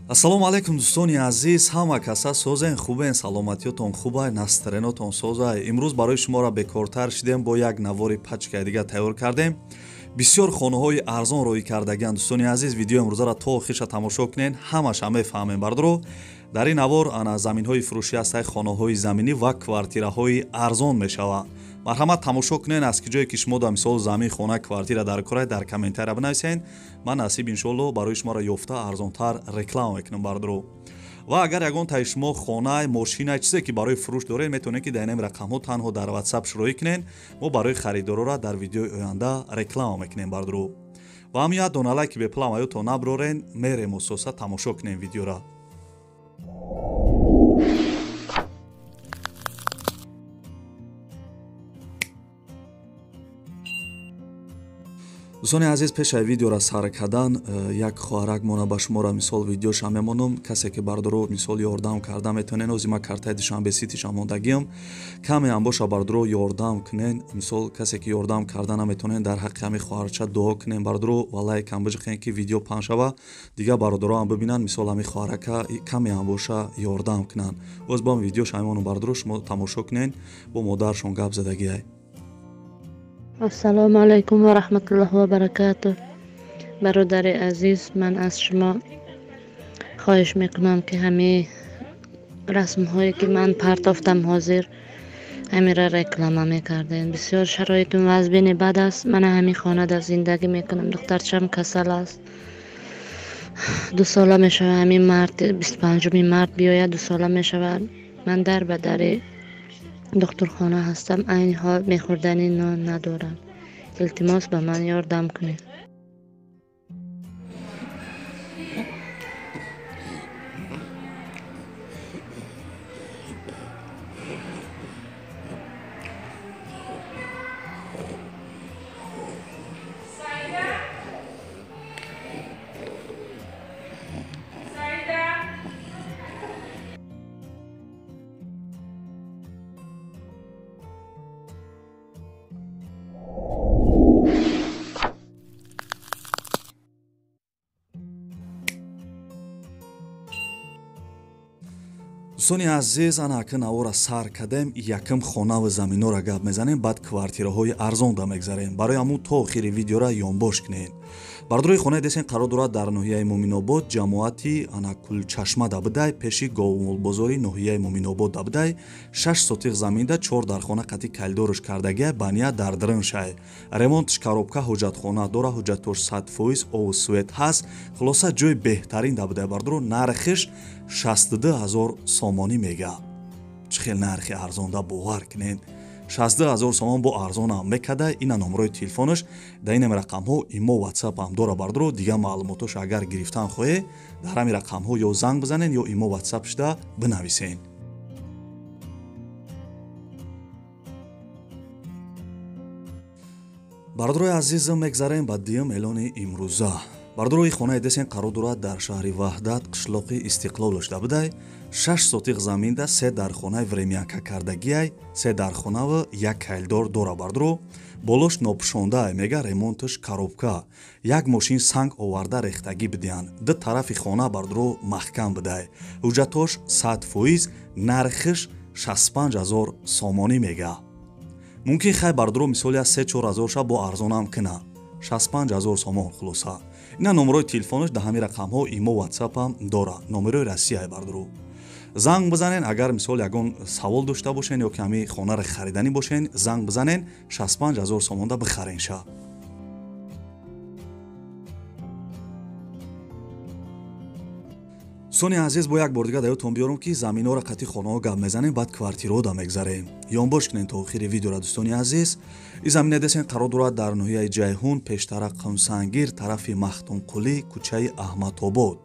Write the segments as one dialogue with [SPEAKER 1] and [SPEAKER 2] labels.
[SPEAKER 1] Ассалому алайкум дӯстони азиз, ҳама каса созен, хубен, саломатиётон хубай, настренотон созай. Имрӯз барои шуморо бекортар шидем, бо як навори пачкаи дига тайёр кардем. Бисёр хонаҳои арзон роҳӣ кардагианд дӯстони азиз. Видеои имрӯзаро то охирша тамошо кунен, ҳамаша мефаҳмем бардоро. Дар ин навор ана заминҳои фурӯшӣ ҳастай, хонаҳои заминӣ ва квартираҳои арзон мешавад. Марҳамат, тамошо кунен. Аз ки ҷое ки шумо да мисол замин, хона, квартира дар корай, дар комментария бинависен. Ман насиб иншоалло барои шуморо ёфта арзонтар реклама мекунам бардоро. Ва агар ягон таи шумо хона, мошина, чизе ки барои фурӯш доред, метавонед ки дар ин рақамҳо танҳо дар WhatsApp шуроӣ кунен. Мо барои харидорора дар видеои оянда реклама мекунем бардоро. Ва ҳамин як дона лайки бепулам аёто наброрен, мерем ососа тамошо кунем видеора. Дӯстони азиз, пешаи видеора сар кардан як хоҳарак мона ба шуморо мисол видеоша мемонам. Касе ки бардоро мисол ёрдам карда метавонен, ози ма картаи Душанбе Ситиша мондагиам, каме ҳам боша бардоро ёрдам кунен. Мисол касе ки ёрдам карда наметавонен, дар ҳаққи ҳами хоҳарча дуо кунен бардоро ва лайкам биҷиқен, ки видео паҳн шава, дигар бародаро ҳам бибинанд, мисол ҳами хоҳарака каме ҳам боша ёрдам кунанд. Боз бо видеоша мемонам бардоро, шумо тамошо кунен, бо модаршон гап задагиай.
[SPEAKER 2] Ассалому алайкум ва раҳматуллоҳи ва баракатуҳ. Бародари азиз, ман аз шумо хоҳиш мекунам, ки ҳамин расмҳое ки ман партофтам ҳозир, ҳамира реклама мекардем. Бисёр шароитум вазбини бад аст. Ман ҳамин хонада зиндагӣ мекунам. Духтарчам касал аст. 2 сола мешавад, ҳамин март, 25 март биёяд, 2 сола мешавад. Ман дар ба дари духтурхона ҳастам, айни ҳол мехӯрдани нон надорам. Илтимос, ба ман ёрдам кунед.
[SPEAKER 1] Дӯстони азиз, ана ака навора сар кардем, якм хона ва заминора гап мезанем, баъд квартираҳои арзонда мегзарем. Барои ҳамун то охири видеора ёнбош кунед. Бардорои хонаи десен қарор дорад дар ноҳияи Муминобод, ҷамоати ана Кулчашма дабудай, пеши говмолбозори ноҳияи Муминобод дабудай. 6 сотиқ заминда 4 дархона қати калидорш кардагия, бания дар дрыншай. Ремонтш коробка, ҳуҷҷатхона дора, ҳуҷҷатош 100% ов свет ҳаст. Хулоса ҷои беҳтарин дабудай бардоро. Нархиш 62 000 сомонӣ мега. Чӣ хел нархи арзонда, бовар кунед. 62 000 сомон бо арзонам мекарда. Ина номерои телефонаш, дар инам рақамҳо имо, ватсап ҳам дора бардоро. Дигар маълумотош агар гирифтан хоҳед, дар ҳамин рақамҳо ё занг бизанед, ё имо, ватсап шуда бинависед. Бардорои азизам, мегзарем ба дуюм эълони имрӯза. Бардорои хонаи десен қарор дорад дар шаҳри Ваҳдат, қишлоқи Истиқлол шуда будай. 6 сотиқ заминда 3 дархонаи времянка кардагиай, 3 дархонава як кайлдор дора бардоро. Болош нопӯшондаай, мега ремонташ коробка. Як мошин санг оварда рехтагӣ бидиҳанд. 2 тарафи хона бардоро маҳкам бидай. Ҳуҷҷатош 100%, нархиш 65 000 сомонӣ мега. Мумкин хай бардоро мисоли аз 3-4 ҳазор ша бо арзонам кина. 65 000 сомон хулоса. Ина номерои телефонаш, дар ҳамин рақамҳо имо, ватсапам дора. Номерои Россияи бардоро. Занг бизанен агар мисол ягон савол дошта бошен ё ки ҳамин хонаро хариданӣ бошен, занг бизанен, 65 000 сомонда бихарен ша. Дӯстони азиз, бо як бор дига даётон биёрам, ки заминҳоро қати хонаҳо гап мезанем, баъд квартираҳо мегзарем. Ёнбош кунен то охири видеора дӯстони азиз. Ин замина десен қарор дорад дар ноҳияи Ҷайҳун, пештара Қумсангир, тарафи Махтумқулӣ, кӯчаи Аҳмадобод.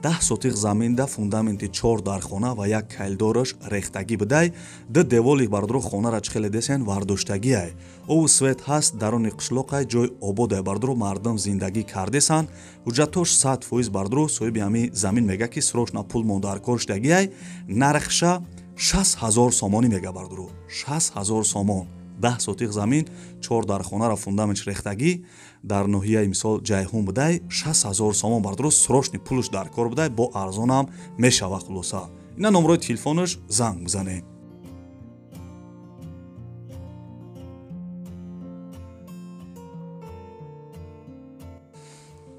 [SPEAKER 1] 10 сотиқ заминда фундаменти 4 дархона ва як кайлдораш рехтагӣ бидай. 2 деволи бардоро хонара чӣ хеле десен вардоштагиай. Ову свет ҳаст, даруни қишлоқай, ҷой ободай бардоро, мардум зиндагӣ кардесан. Ҳуҷҷатош 100% бардоро. Соҳиби ҳамин замин мега, ки срочно пул мондаркор шудагиай. Нархша 60 000 сомонӣ мега бардоро. 60 000 сомон. 10 сотих замин, 4 дархонара фундаментш рехтагӣ дар ноҳияи мисол Ҷайҳун будай, 60 000 сомон бардоро, срочный пулш дар кор будай, бо арзонам мешава. Хулоса, ина номерои телефонаш, занг бизанед.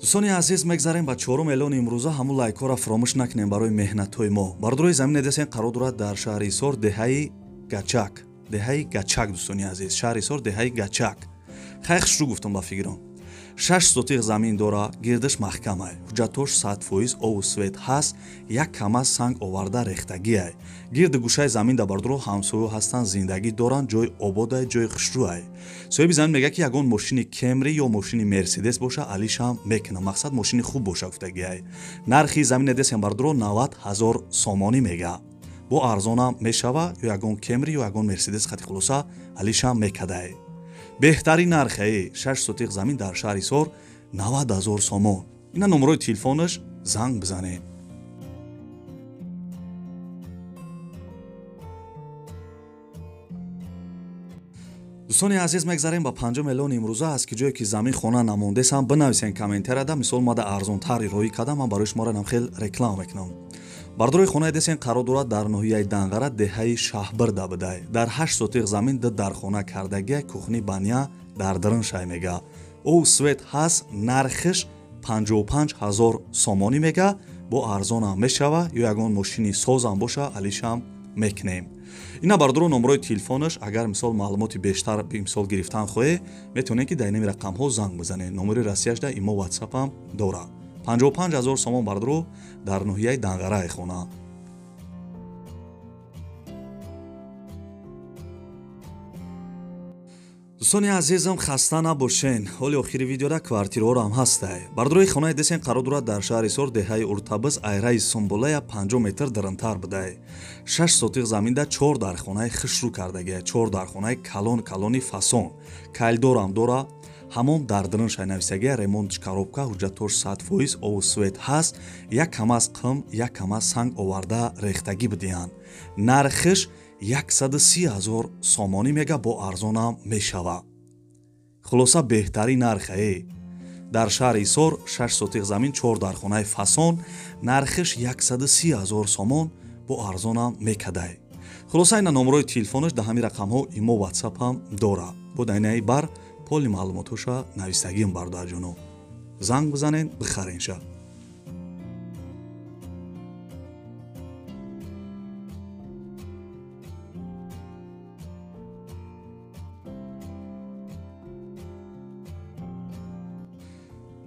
[SPEAKER 1] Дӯстони азиз, мегзарем ба чорум эълони имрӯза. Ҳамун лайкҳоро фаромӯш накунем барои меҳнатҳои мо. Бардорои замине десен қарор дорад дар шаҳри Ҳисор, деҳаи Гачак, деҳаи Гачак. Дӯстони азиз, шаҳри Ҳисор, деҳаи Гачак. Хай, хушрӯ гуфтам ба фикрон. 6 сотиқ замин дора, гирдаш маҳкамай, ҳуҷҷатош 100%, ову свет ҳаст, як кама санг оварда рехтагиай. Гирди гӯшаи замин да бардоро ҳамсоё ҳастанд, зиндагӣ доранд, ҷои ободай, ҷои хушрӯай. Соҳиби замин мегӯяд, ки ягон мошини Кемри ё мошини Мерседес боша, алишам мекунам, мақсад мошини хуб боша гуфтагиай. Нархи замине десем бардоро 90 000 сомонӣ мега, бо арзонам мешава, ё ягон Кемри ё ягон Мерседес хати, хулоса, алишам мекадай. Беҳтарин нархаи 6 сотиқ замин дар шаҳри Ҳисор 90 000 сомон. Ина номерои телефонаш, занг бизанед. Дӯстони азиз, мегзарем ба панҷум эълони имрӯза. Аст ки ҷое ки замин хона намондесам, бинависен комментарияда. Мисол, мада арзонтар роӣ кардам, ман барои шуморо нам хел реклама мекунам. Бардорои хонаи десен қарор дорад дар ноҳияи Данғара, деҳаи Шаҳбирда будай. Дар 8 сотиқ замин ду дархона кардагия, кухни, баня дар дарун шай мега, ов свет ҳаст. Нархиш 55 000 сомонӣ мега, бо арзонам мешава, ё ягон мошини созам боша, алишам мекунем. Ина бардоро номерои телефонаш. Агар мисол маълумоти бештар мисол гирифтан хоҳе, метавонед ки дар инами рақамҳо занг бизанед. Номери Россияшда имо, ватсапам дорад. 55 000 сомон бардоро, дар ноҳияи Данғараи хона. Дӯстони азизам, хаста набошен, ҳоли охири видеода квартираҳоро ҳам ҳастай. Бардорои хонаи десен қарор дорад дар шаҳри Ҳисор, деҳаи Уртабиз, айраи Сумбулая 50 метр дарунтар будай. 6 сотиқ заминда 4 дархонаи хушрӯ кардагия, 4 дархонаи калон калони фасон, калидорам дора, ҳамон дар дарун шай нависагия, ремонтш коробка, ҳуҷҷатош 100%, ову свет ҳаст, як камаз қим, як камаз санг оварда рехтагӣ бидиҳанд. Нархиш 130 000 сомонӣ мега, бо арзонам мешава. Хулоса, беҳтарин нархае дар шаҳри Ҳисор, 6 сотиқ замин, 4 дархонаи фасон, нархиш 130 000 сомон, бо арзонам мекадай. Хулоса, ина номерои телефонаш, дар ҳамин рақамҳо имо, ватсапам дора. Бо даинаи бар поли маълумотҳоша навистагиам. Бародарҷоно, занг бизанен, бихаренша.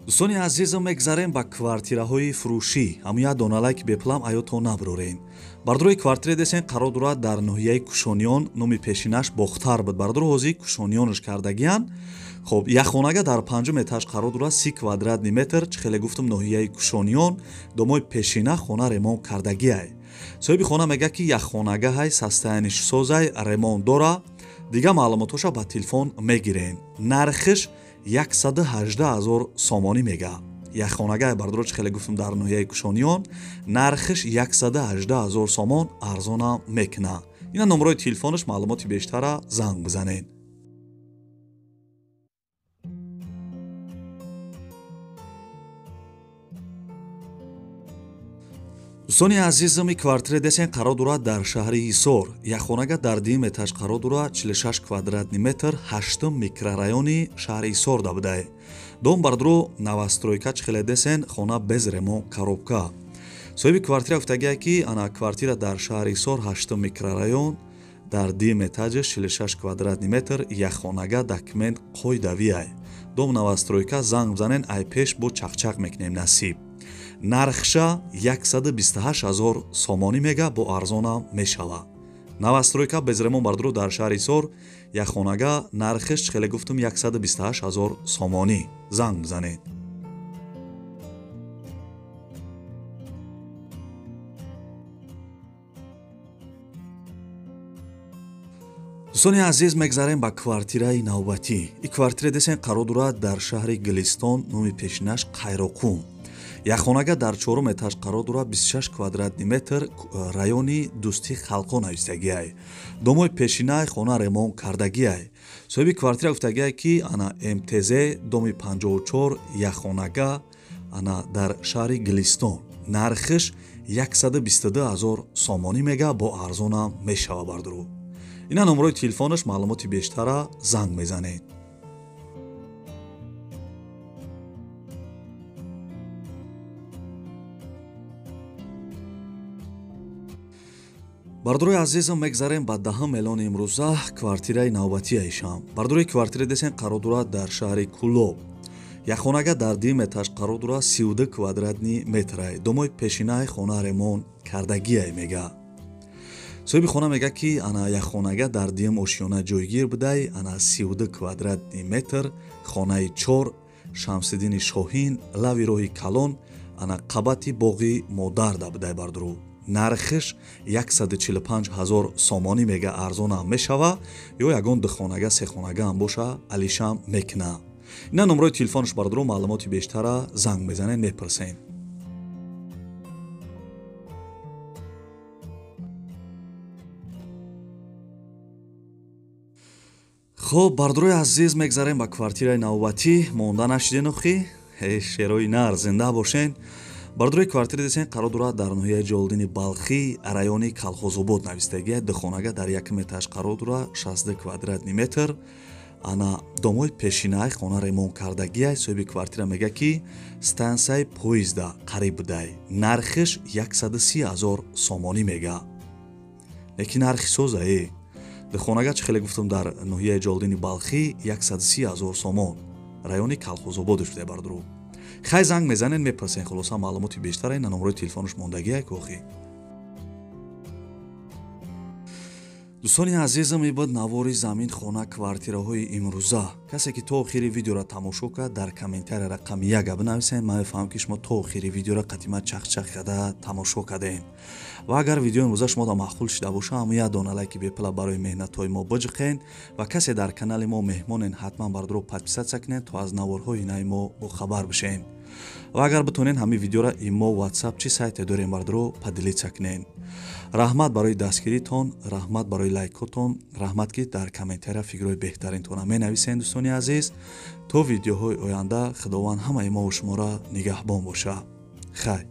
[SPEAKER 1] Дӯстони азизам, мегзарем ба квартираҳои фурӯшӣ. Ҳамун як дона лайк беплам аёто набурорен. Бардорои квартира десен қарор дорад дар ноҳияи Кушониён, номи пешинаш Бохтар буд, бардоро ҳозир Кушониёнш кардагиян. Хоб, якхонага дар панҷум этаж қарор дорад, 30 квадратный метр. Чӣ хеле гуфтам, ноҳияи Кушониён, домои пешина, хона ремонт кардагиай. Соҳиби хона мегӯяд, ки якхонага ҳай, состояниш созай, ремонт дора. Дигар маълумотҳоша ба телефон мегирен. Нархиш 118 000 сомонӣ мега. Якхонага, бардоро, чӣ хеле гуфтам, дар ноҳияи Кушониён, нархиш 118 000 сомон, арзонам мекуна. Ина номерои телефонаш, маълумоти бештара занг бизанед. Дӯстони азизам, и квартира десен қарор дорад дар шаҳри Ҳисор, якхонага дар дуюм этаж қарор дорад, 46 квадратный метр, ҳаштум микрорайони шаҳри Ҳисорда будай. Дом бардро новостройка, чӣ хеле десен, хона без ремонт, коробка. Соҳиби квартира гуфтагия, ки ана квартира дар шаҳри Ҳисор, ҳаштум микрорайон, дар дуюм этажи, 46 квадратный метр, якхонага, документ қоидавиай. Дом новостройка, занг бизанен, ай пеш бо чақчақ мекунем, насиб. Нархша 128 000 сомонӣ мега, бо арзонам мешава. Новостройка без ремонт, бардро, дар шаҳри Ҳисор, якхонага, нархиш чӣ хеле гуфтам, 128 000 сомонӣ, занг бизанед. Дӯстони азиз, мегзарем ба квартираи навбатӣ. И квартира десен қарор дорад дар шаҳри Гулистон, номи пешинаш Қайроқум. Яхонага дар чорум этаж қарор дорад, 26 квадратный метр, райони Дӯстии халқҳо навистагиай. Домои пешинаи хона ремонт кардагиай. Соҳиби квартира гуфтагиай, ки ана МТЗ доми 54 яхонага ана дар шаҳри Гилистон. Нархиш 122 ҳазор сомонӣ мега, бо арзонам мешава бардуру. Ина номерои телефонаш, маълумоти бештара занг мезанед. Бардорои азизам, мегзарем ба даҳум эълони имрӯза, квартираи навбатиаишам. Бардорои квартира десен қарор дорад дар шаҳри Кулоб. Яхонага дар дуюм этаж қарор дорад, 32 квадратный метрай. Домои пешинаи хона ремонт кардагиай мега. Соҳиби хона мега, ки ана яхонага дар дуюм ошёна ҷойгир будай, ана 32 квадратный метр, хонаи 4, Шамсиддини Шоҳин, лави роҳи калон, ана қабати боғи модарда будай бардуру. Нархиш 145 ҳазор сомонӣ мега, арзонам мешава, ё ягон духонага сехонагаам боша алишам мекуна. Ина номерои телефонаш бардуру, маълумоти бештара занг мезанед, мепурсем. Хоб, бардурои азиз, мегзарем ба квартираи навбатӣ. Монда нашиден охи, шерои нар, зинда бошен. Бардурои квартира десен қарор дорад дар ноҳияи Ҷолдини Балхӣ, райони Калхозобод навистагия. Духонага дар якум этаж қарор дорад, 62 квадратный метр. Ана домои пешинаи хона ремонт кардагия. Соҳиби квартира мега, ки стансияи поезда қариб будай. Нархиш 130 ҳазор сомонӣ мега. Лекин нархи созае. Духонага чӣ хеле гуфтам, дар ноҳияи Ҷолдини Балхӣ 130 ҳазор сомон, райони Калхозободш будай бардуру. Хай занг мезанед, мепурсен, хулоса маълумоти бештара ина номерои телефонаш мондагия кохи. Дӯстони азизам, ин буд навори замин, хона, квартираҳои имрӯза. Касе ки то охири видеоро тамошо кард, дар комментария рақами яка бинависед. Ман мефаҳмам, ки шумо то охири видеоро қатима чахчах карда тамошо кардем. Ва агар видеои имрӯза шумода маъқул шида боша, ҳамун як дона лайки бепула барои меҳнатҳои мо биҷиқен. Ва касе дар канали мо меҳмонен, ҳатман бардуро подписаться кунед, то аз наворҳои нави мо бохабар бишен. Ва агар битонен, ҳамин видеоро имо, ватсап, чӣ сайте дорем бардуро поделиться кунед. Раҳмат барои дастгиритон, раҳмат барои лайкотон, раҳмат, ки дар комментария фикрҳои беҳтаринтона менависен. Дӯстони азиз, то видеоҳои оянда Худованд ҳамаи мову шуморо нигаҳбон боша. Хайр.